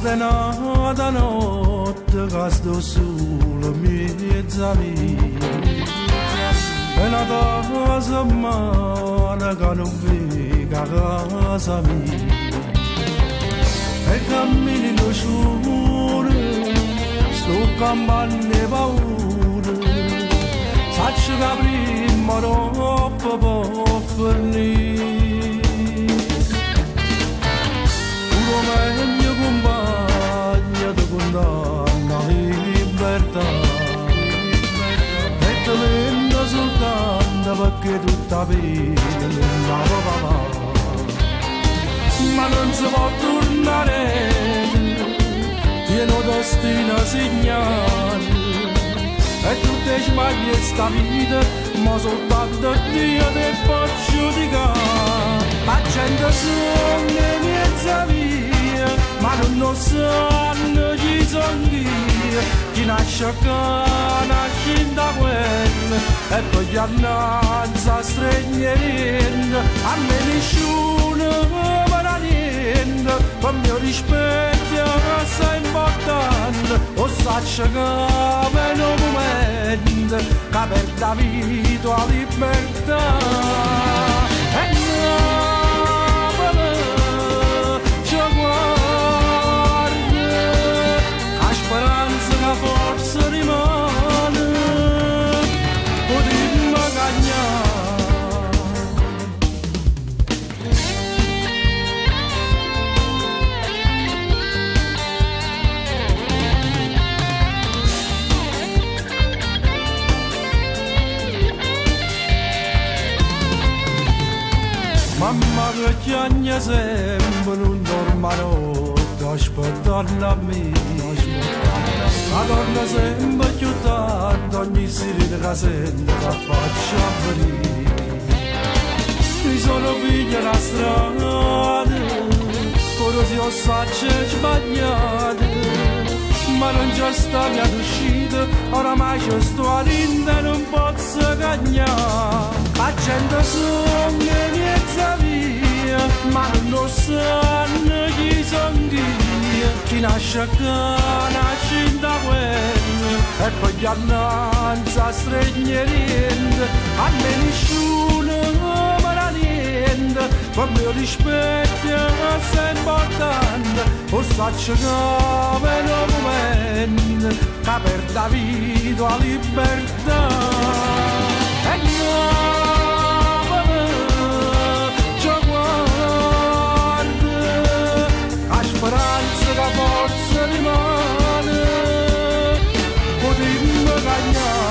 Questa è nata notte che sto solo mezza mia. È nata settimana che non vedo a casa mia. E cammini lo sciure, sto campando e paura. Faccio che prima dopo può finire. Puro meglio compagno di condanna libertà. E te vendo soltanto perché tutta bene non la papà. Ma non si può tornare, tieno destino segnale. E tutte sbaglie sta vita, ma soltanto Dio te può giudicare. La gente sogna in mezza via, ma non lo sanno chi sono io. Chi nasce qua, nasce da quella, e poi gli annanza stregna niente. A me nessuno mi dà niente, per mio rispetto è importante. O saccio che per un momento, che per la vita la libertà. E Napoli ci guarda, la speranza che forse rimane, potremmo cagnare. Mamma che chiagna sempre, non dorme notte, aspettando a me. La torna sempre più tardi, ogni sera che sente la faccia aprire. Mi sono figlio la strada, pure se ho sacce sbagliate. Ma non c'è sta via d'uscita, oramai ci sto a rinda e non posso cagnare. La gente sogna in mezza via, ma non lo sanno chi sono io. Chi nasce qua, nasce da quella, e poi gli annanza stregna niente. A me nessuno mi dà niente, per mio rispetto è importante. O saccio che per un momento, che per la vita la libertà. E Napoli ci guarda, la speranza che forse rimane, potremmo cagnare.